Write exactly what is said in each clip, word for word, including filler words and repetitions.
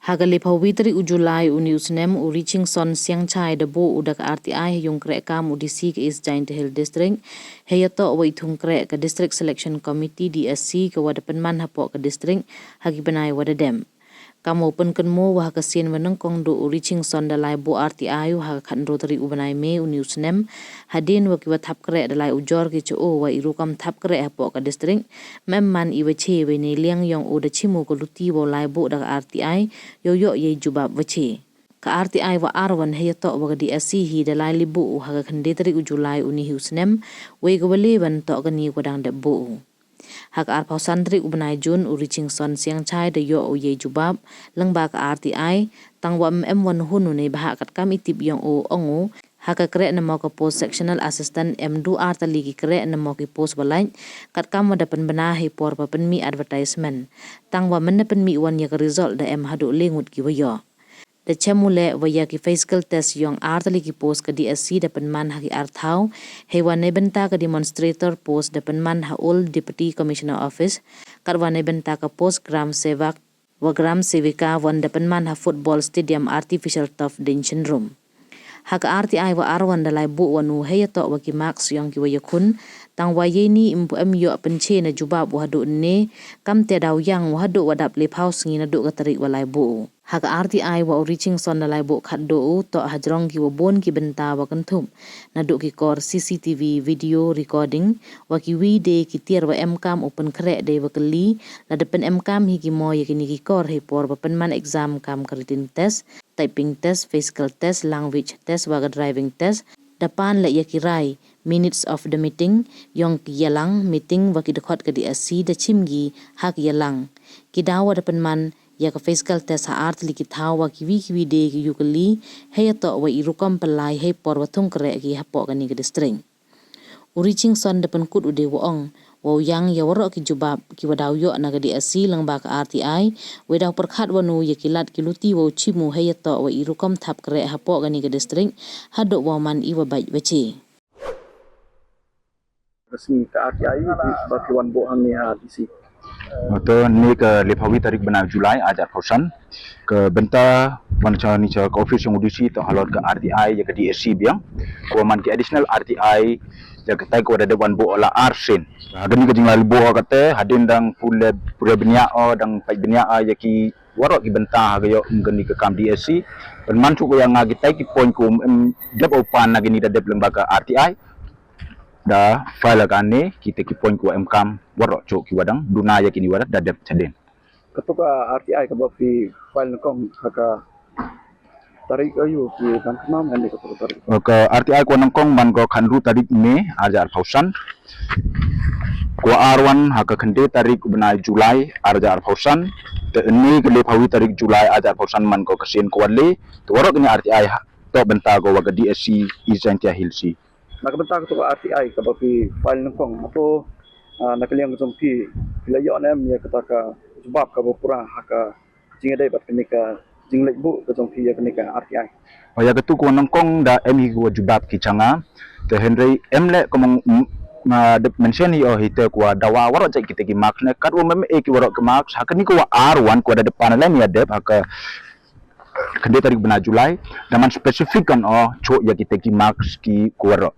Ha ka laiphaw wi tarik u July u ni u snem, u Richingson Siangchai da buh u da ka R T I ha yung kreh kam u D C ka East Jaintia Hills District, heiyatoh wa i thung kreh ka District Selection Committee, D S C, ka wa da pynman hapoh ka district ha ki bnai wa da dep. Kam wa pynkynmaw wa ha ka sien wa nyngkong, du u Richingson da lai buh R T I u ha ka khatynru tarik u bnai May u ni u snem, hadien wa ki wa thap kreh da lai ujor ki cha u wa i rukom thap kreh hapoh ka district, mem man i wa che, wa i neiliang yong u da chim u ka luti wa u lai buh da ka R T I, yow yoh yei jubab wa che. Ka R T I wa ar wan heiyatoh wa ka D S C hi da lai li buh u ha ka khyndai tarik u July u ni hi u snem, wei ka wa le wan toh kani wa dang dep buh u. Ha ka arphaw san tarik u bnai June, u Richingson Siangchai da yoh u yei jubab lyngba ka R T I, tang wa em em wan hun u neibhah katkam i tip yong u, ong u, ha ka kreh namo ka post sectional assistant em du ar tylli ki kreh namo ki post wa lait, katkam wa da pynbna hei por wa pynmih advertisement. Tang wa mynda pynmih wan ya ka result da em haduh le ngut ki wa yoh. Da chem u leh wa ya ki physical test yong ar tylli ki post ka D S C da pynman ha ki ar thaw, heiwa neibynta ka demonstrator post da pynman ha Old Deputy Commissioner Office, katwa neibynta ka post Gram Sevak wa Gram Sevika wan da pynman ha Football Stadium Artificial Turf Denshin Room. Ha ka R T I wa ar wan da lai buh wan u heiyatoh wa ki marks yong ki wa yakhun, tang wa yeini ympu em yoh pynche na jubab wa haduh ne, kamte daw yang wa haduh wa dap laiphaw sngi naduh ka tarik wa lai buh u. Ha ka R T I wa u Richingson da lai buh khatduh u toh hajrong ki wa bun ki bynta wa kynthup, naduh ki kor C C T V video recording, wa ki wi de ki tiar wa em kam u pynkhreh de wa kylli, lada pynemkam hi ki mo ya kini ki kor hei por wa pynman exam kam ka written test, typing test, physical test, language test wa ka driving test, da pan leh ya ki rai, minutes of the meeting, yong ki yalang meeting wa ki dkhot ka D S C da chim ki ha ki yalang. Ki daw wa da pynman ya ka physical test ha ar tylli ki thaw wa ki wi ki wi de ki yu kylli, heiyatoh wa i rukom pynlai hei por wa thung kreh ki hapoh kani ka district. U Richingson da pynkut u de wa ong, wa u yang ya waroh ki jubab ki wa daw yoh na ka D S C lyngba ka R T I, wei daw pyrkhat wan u ya ki lad ki luti wa u chim u heiyatoh wa i rukom thap kreh hapoh kani ka district, haduh wa man i wa bait wa che. Ka sngi ka R T I ba ki wan buh hangne ha D C. Oto ni ka laiphaw wi tarik bnai July ar hajar arphaw san. Ka bynta wan cha ni cha ka office yong u D C toh halor ka R T I ya ka D S C biang. Ko man ki additional R T I ya ka tai ko da dep wan buh la ar sien. Ha kani ka jinglai buh kate hadien dang pule pure bniah o dang pait bniah ya ki waroh ki bynta ha ka yoh kani ka kam D S C. Pynman chu ko ya nga ki tai ki point ko em dep o pan na kini da dep lyngba ka R T I. Da file kani ki te ki point ko em kam waroh chu ki wa dang duna ya kini wa da dep chadien. Katu ka R T I ka ba phi file nyngkong ha ka tarik ayu ki ban khnam ani katu ka tarik. Ka R T I ko nyngkong man ko khatynru tarik May ar hajar arphaw san. Ko ar wan ha ka khyndai tarik bnai July ar hajar arphaw san. Te ni ka laiphaw wi tarik July ar hajar arphaw san man ko ka sien ko wa le. Te waroh kini R T I ha toh bynta ko wa ka D S C East Jaintia Hills. Na ka bynta katu ka R T I ka ba phi file nyngkong, hato, ah, na ka liang ka jong phi, phi la yoh ne em ya kata ka jubab ka ba pura ha ka jingïadei bad kani ka jingleit buh ka jong phi ya kani ka R T I? O ya katu ko nyngkong da em hi ko jubab ki cha nga. Te hynrei em le ko mong, mm, ma dep mention hi o hi te ko dawa waroh jait kite ki marks ne, kat wa mem e ki waroh ki marks, ha kani ko wa ar wan ko da dep pan le ni ya dep ha ka khyndai tarik bnai July, da man specific kan o chu ya kite ki marks ki ko waroh.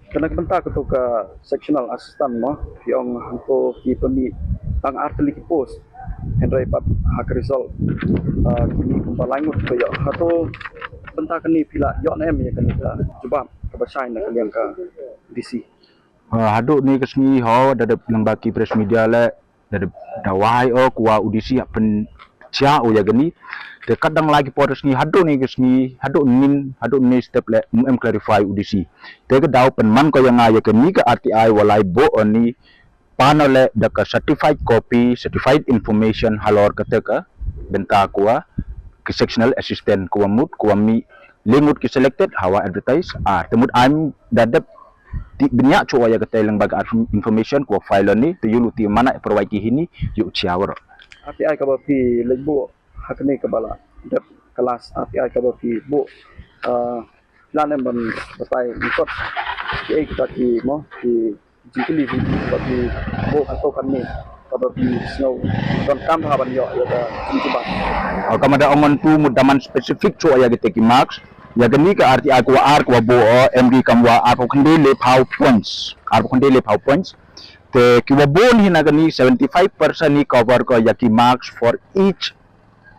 Kane ka bynta katu ka sectional assistant mo, phi ong hangto ki pynmih tang ar tylli ki post. Hynrei pat ha ka result, ah, ki mih kumba lai ngut ko yoh. Hato bynta kani phi la yoh ne em ya kani ka jubab ka ba shai na ka liang ka D C? Ah, haduh ni ka sngi ho da dep lyngba ki press media le da dep dawa hi o ko wa u D C hap pynchia o ya kani. Te kat dang lai ki por sngi haduh ni ka sngi, haduh nin, haduh ni step le em clarify u D C. Te ka daw pynman ko ya nga ya kani ka R T I wa lai buh o ni pan o le da ka certified copy, certified information halor kate ka bynta ko wa ki sectional assistant ko wa mut, ko wa mih le ngut ki selected ha wa advertise. Ah, te mut am da dep ti bniah chu wa ya kate lyngba ka information ko wa file o ni, te yu luti mana provide ki hini yu chia waroh. R T I ka ba phi leit buh ha kani ka ba la dep ka last R T I ka ba phi buh, ah, la ne ban batai ni kot ki ei kita ki mo ki jingkylli ki ba phi buh hato kani. Kaba phi sngewdon kam bha ban yoh ya ka jingtbang. Ka mada ong ngan tu mut da man specific chooh ya kite ki marks. Ya kani ka R T I ka wa ar ka wa booh, em ki kam wa arphaw khyndai lephaw points. Arphaw khyndai lephaw points. Te ki wa booh hi na kani seventy-five percent hi cover ko ya ki marks for each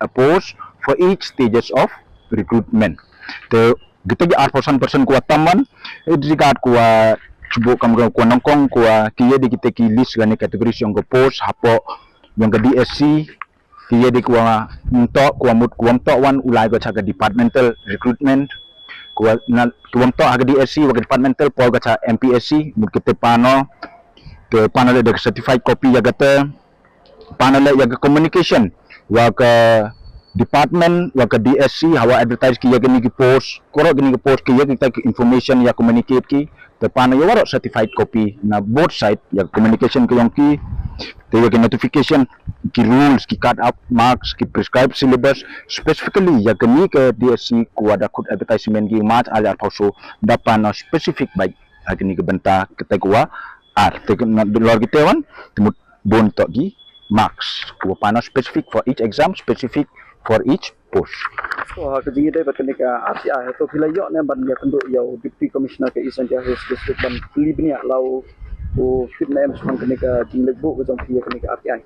a post for each stages of recruitment. Te kite ki arphaw san percent ko wa tam man, eh, regard ko wa chibooh kam ko wa nyngkong ko wa ki ya di kite ki list kani categories yong ka post hapoh yong ka D S C, ki ya di ko wa nyngkong ko wa mut ko wa nyngkong wan u lai ko cha ka departmental recruitment, ko wa na, ko wa nyngkong ha ka D S C wa ka departmental por ko cha M P S C, mut kite pan o, te pan o le da ka certified copy ya kate, pan o le ya ka communication wa ka department wa ka D S C hawa advertise ki ya kini ki post, koro kini ki post ki ya kita ki information ya communicate ki, te pan o ya waroh certified copy na both side ya ka communication ka yong ki, te ya ki notification, ki rules, ki cut off marks, ki prescribed syllabus, specifically ya kini ka D S C ko wa da khut advertisement ki March ar hajar arphaw soo, da pan o specific bait ha kini ka bynta kite ko wa ar, te ki na lor kite wan, te mut bun toh ki marks ko wa pan o specific for each exam, specific for each post. So ha ka jingïadei bad kane ka R T I, to phi la yoh ne ban ïakynduh ïa u Deputy Commissioner ka East Jaintia Hills District ban kylli bniah la u, u tip ne em shaphang kane ka jingleh booh ka jong phi ïa kane ka R T I?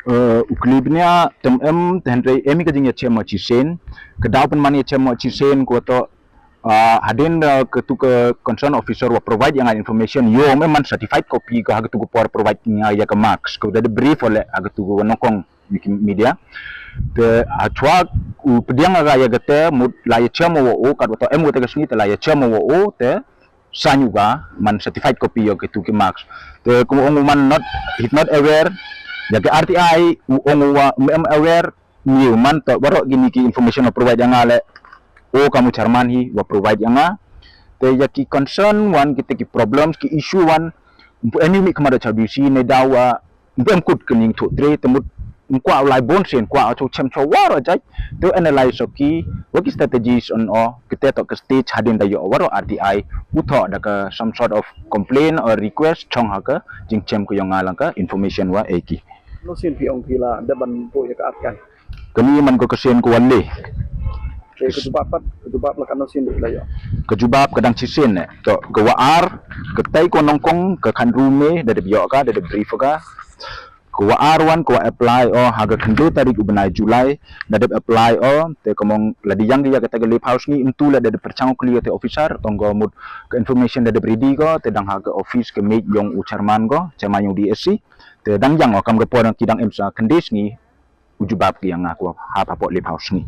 Eh, u kylli bniah tem em, te hynrei em hi ka jingïachem wa chisien, ka daw pynman ïachem wa chisien ko wa toh, ah, hadien da katu ka concern officer wa provide ïa nga information, yow em man certified copy ka ha katu ka por provide ïa nga ïa ka marks, ko da dep brief o le ha katu ka wa nyngkong media. Te ha chwa u pdiang ïa ka ïa kate, mut la ïachem wa o, kat wa toh em wa te ka sngi te la ïachem wa o, te sign u ka man certified copy ïa katu ki marks. Te kum ong u man not, he's not aware ïa ka R T I, u ong u wa em aware, ni u man toh waroh kini ki information wa provide ïa nga le, o kam u chairman hi wa provide ïa nga. Te ïa ki concern wan, kite ki problems, ki issue wan, em hi mih khmat da chaw D C ne daw wa em kut kani thoh tre, te mut kwah u lai bun sien, kwah u chem chwa waroh jait, te u analyse o ki wa ki strategies on o, kite toh ka stage hadien da yoh waroh R T I, u thoh da ka some sort of complaint or request chong ha ka jingchem ka yong nga lang ka information wa e ki. No sien phi ong phi la dep ban booh ïa ka R T I? Kani man ko ka sien ko wa le. Te ka jubab pat, ka jubab la ka no sien la ïa? Ka jubab ka dang chisien ne. To ka wa ar, ka tai ko nyngkong ka khan rume, da dep yoh ka, da dep brief ka. Ka wa ar wan, ka wa apply o ha ka khyndai tarik u bnai July, da dep apply o, te ka mong la di yang ïa ka ta ka lephaw sngi, em tu la da dep pyrchang kylli ïa te officer, tong ko mut ka information da dep ready ko, te dang ha ka office ka mej yong u chairman ko, chairman yong D S C, te dang yang o kam ka por ki dang em sa khyndai sngi, u jubab ki ïa nga ko ha hapoh lephaw sngi.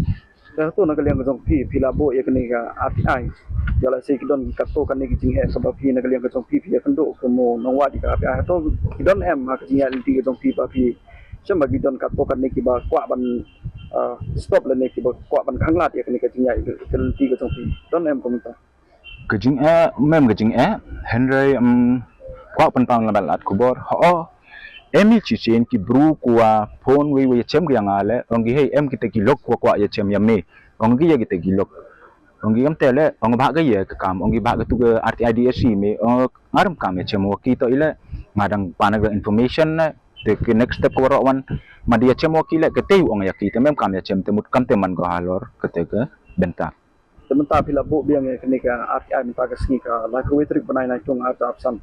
Te to na ka liang ka jong phi, phi la booh ïa kane ka R T I, ïa la se ki don ki katto katne ki jingeh kaba phi na ka liang ka jong phi, phi ïakynduh ka mo nongwad ïa ka R T I, to ki don em ha ka jingïaid lynti ka jong phi ba phi shem ba ki don katto katne kiba kwah ban, ah, stop lane kiba kwah ban khanglad ïa kane ka jingïaid lynti ka jong phi, don em ka mynta? Ka jingeh, mem ka jingeh, hynrei, em, kwah pynpaw la bad lad khubor. Ho, em hi chisien ki bru ko wa phone wei wei ïachem ki ïa nga le, ong ki hei em kite ki lok wa kwah ïachem ïa me. Ong ki ïa kite ki lok. Ong ki kamte le, ong bah ka ïa ka kam, ong ki bah katu ka R T I D S C me, ong ngarem kam ïachem wa ki to ile, nga dang pan ka information ne, te ki next step ko waroh wan, ma di ïachem wa ki le, kate u ong ïa ki, te mem kam ïachem, te mut kamte man ko halor, kate ka bynta. Te mynta phi la booh biang ïa kane ka R T I mynta ka sngi ka lai ka wei tarik bnai Naitung ar hajar arphaw san.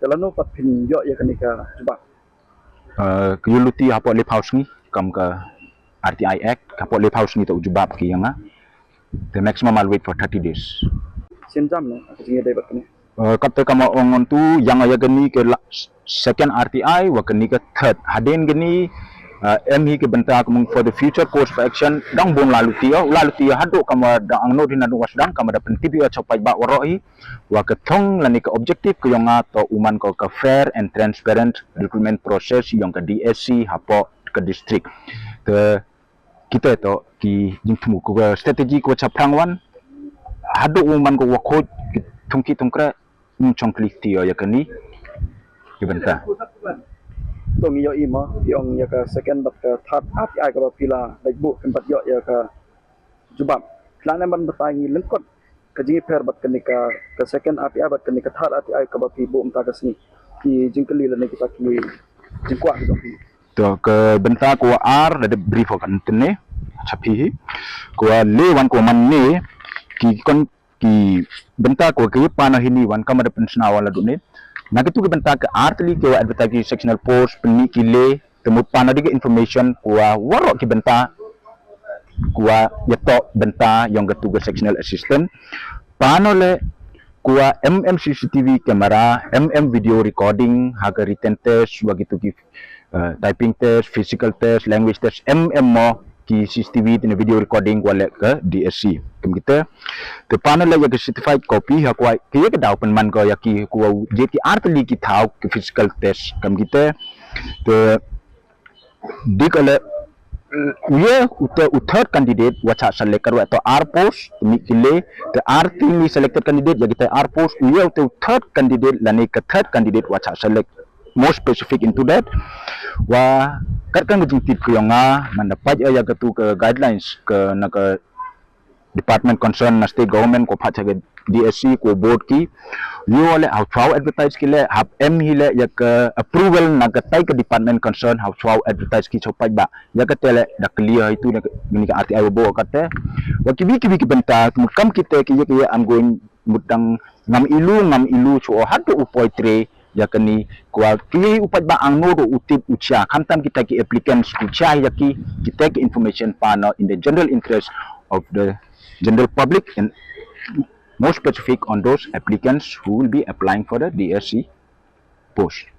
Te lano pat phin yoh ïa kane ka jubab? Eh, ka yoh luti hapoh lephaw sngi, kam ka R T I Act, hapoh lephaw sngi to u jubab ki ïa nga. The maximum I'll wait for thirty days. Sien jam ne, ka jingïadei bad kane? Eh, kate kam ong ngan tu, yang ïa kani ka la, second R T I, wa kani ka third. Hadien kani, eh, em hi ka bynta ka mung for the future course of action, dang bun la luti o, la luti o, haduh kam wa dang angnud hi naduh wa sdang, kam wa da pyntip o chaw paidbah waroh hi, wa ka thong lane ka objective ka yong nga to u man ko ka fair and transparent recruitment process yong ka D S C hapoh ka district. Te kite to ki jingthmu ko ka strategy ko chaphrang wan, haduh u man ko wa khot ki thung ki thung kre, um chong klik ti ïa kani ki bynta. To ngi ïohi ma, phi ong ïa ka second bad ka third R T I kaba phi la dei booh, kynbat ïoh ïa ka jubab. Phi la ne ban batai ngi lyngkot ka jingïapher bad kane ka, ka second R T I bad kane ka third R T I kaba phi booh mynta ka sngi. Ki jingkylli lane kita ki jingkwah ki jong phi. To ka bynta ko ar da dep brief o kan tene chapi hi. Ko le wan ko man ne ki kon ki bynta ko ki pan o hini wan kam da pynsna wan la dune. Na kitu ki bynta ka ar tylli ki wa advertise ki sectional post pynni ki le te mut pan o di ka information ko wa warok ki bynta ko wa ya to bynta yong katu ka sectional assistant. Pan o le ko wa M M C C T V camera, M M video recording ha ka written test wa kitu ki uh, typing test, physical test, language test, M M mo ki C C T V tene video recording ko wa le ka D S C. Kam kite te pan o le ya ka certified copy ha ko wa ki ya ka daw pynman ko ya ki ko wa je ki ar tylli ki thaw ki physical test. Kam kite te dik o le u ye u te u third candidate wa cha select ka wa to ar post mi ki le te ar tylli selected candidate ya ki te ar post u ye u te u third candidate lane ka third candidate wa cha select more specific into that. Wa kat ka jingtip ko yong nga man da pait ya katu ka guidelines ka na ka department concern na state government ko pha cha ka D S C ko board ki yo le ha chwa advertise ki le hap em hi le ya ka approval na ka tai ka department concern ha chwa advertise ki chwa pait ba ya ka te le da clear hi tu ni ka R T I wa bo ka te. Wa ki wi ki wi ki bynta mut kam kite ki ya ki ya am going mut dang ngam ilu ngam ilu chu o hat u poi tre ya kani ko wa ki u pait ba ang no do u tip u cha khamtam kita ki applicants u cha ya ki kita ki information pan o in the general interest of the general public and more specific on those applicants who will be applying for the D S C post.